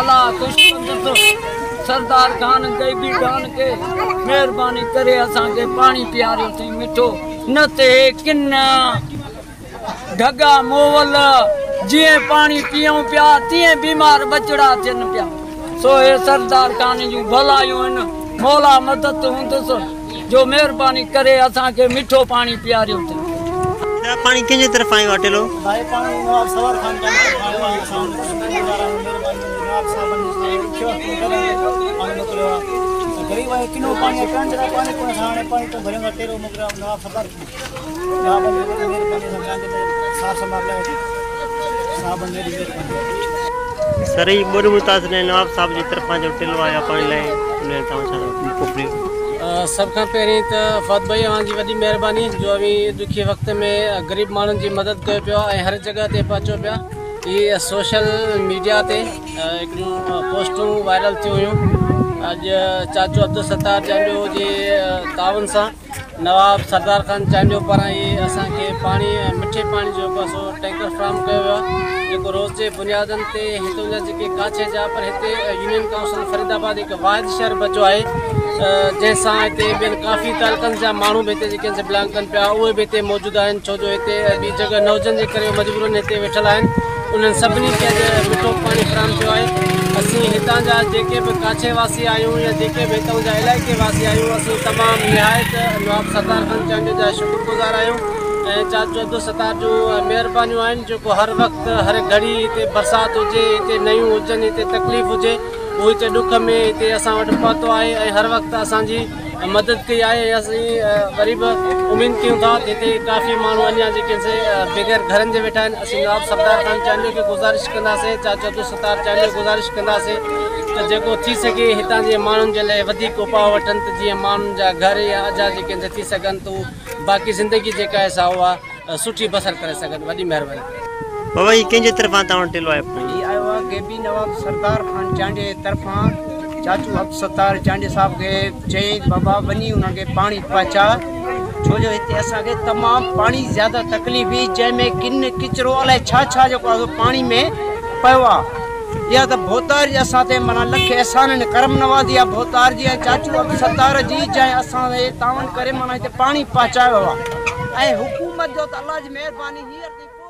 الله خوش ڪندس سردار خان غيبي خان کي مهرباني ڪري اسان کي پاڻي پياريو اٿئي مٺو نه ته هي ڪن ڍڳا موول جيئن پاڻي پيئون پيا تيئن بيمار ٻچڙا ٿين پيا سو هي سردار خان جون ڀلايون آهن مولا مدد هوندس جو مهرباني ڪري اسان کي مٺو پاڻي پياريو اٿئي. دا پاڻي ڪنهن جي طرفان آيو آ ٽيلو؟ ڀائي پاڻي نواب سوار خان جي طرفان آيو آهي اسان شڪر گذار آهيون مهرباني هوندي نواب صاحبن جي اسان کي ڏکيو وقت ۾ ڪڏهن پاڻي موڪليو آهي غريب آهيون ڪنو پاڻي آهي پيئڻ جي لاء پاڻي ڪونهي اسان هاڻي پاڻي اتان ڀريون ٿا ٽيلو موڪليو آهي نواب سردار خان نوابن جي وڏي مهرباني اسان چاهيندي ته سار سنڀال لهي ٿي صاحبن جي وڏي مهرباني. سر هي ٻوڏ متاثر ۽ نواب صاحب جي طرفان جو ٽيلو آيو آهي پاڻي لاء ان لاء توهان ڇا ٿا پڪڙيو. سڀ کان پهرين ته فهد ڀائي اوهان جي وڏي مهرباني جو اوهين ڏکي وقت ۾ غريب ماڻهن جي مدد ڪيو پيا ۽ هر جڳهه تي پهچو پيا هي سوشل ميڊيا تي هڪڙيون پوسٽون وائرل ٿيون هيون اڄ چاچو عبدالستار چانڊيو جي تعاون سان نواب سردار خان چانڊيو پاران ئي اسان کي پاڻي ۽ مٺي پاڻي جو جيڪو آهي سو ٽينڪر فراهم ڪيو ويو آهي جيڪو روز جي بنيادن تي هتون جا جيڪي ڪاڇي جا پر هتي يونين ڪائونسل فريد آباد هڪ واحد شهر بچو آهي جنهن سان هتي ٻين ڪافي تعلقن جا ماڻهو به هتي جيڪي بلانگ ڪن پيا اهي به هتي موجود آهن ڇو جو هتي ٻي جڳهه نه هجڻ جي ڪري مجبورن هتي ويٺل آهن انهن سڀني کي اڄ مٺو پاڻي فراهم ٿيو آهي اسين هتان جا جيڪي به ڪاڇي واسي آهيون يا جيڪي به هتان جا علائقي واسي آهيون اسين تمام نهايت نواب ستار خان چانڊيو جا شڪر گذار آهيون ۽ چاچو عبدالستار جون مهربانيون آهن جيڪو هر وقت هر گهڙي هتي برسات هجي هتي نيون هجن هتي تڪليف هجي هو هتي ڏک ۾ هتي اسان وٽ پهتو آهي ۽ هر وقت اسان جي مدد ڪئي آهي ۽ اسين وري به اميد ڪيون ٿا ته هتي ڪافي ماڻهو اڃا جيڪي سي بغير گهرن جي ويٺا آهن اسين نواب سردار خان چانڊيو کي گذارش ڪنداسين چاچو عبدالستار چانڊيو کي گذارش ڪنداسين ته جيڪو ٿي سگهي هتان جي ماڻهن جي لاء وڌيڪ اپاء وٺن ته جيئن ماڻهن جا گهر يا اجها جيڪي ٿي سگهن ته باقي زندگي جيڪا آهي سا اها سٺي بسر ڪري سگهن وڏي مهرباني. بابا هي ڪنهن جي طرفان توهان وٽ ٽيلو آيو پاڻي؟ هي آيو آهي غيبي نواب سردار خان چانڊيي جي طرفان چاچو عبدالستار چانڊيي صاحب کي چيائين ته بابا وڃي انهن کي پاڻي پهچاء ڇو جو هتي اسان کي تمام پاڻي زياده تڪليف هئي جنهن ۾ ڪن ڪچرو الائي ڇا ڇا جيڪو آهي سو پاڻي ۾ پيو آهي اها ته ڀوتار جي اسان تي معنيٰ لک احسان آهن ڪرم نوازي آهي ڀوتار جي ۽ چاچو عبدالستار جي جنهن اسان کي تعاون ڪري معنيٰ هتي پاڻي پهچايو آهي. ۽ حڪومت جو ته الله جي مهرباني هينئر تائين ڪو.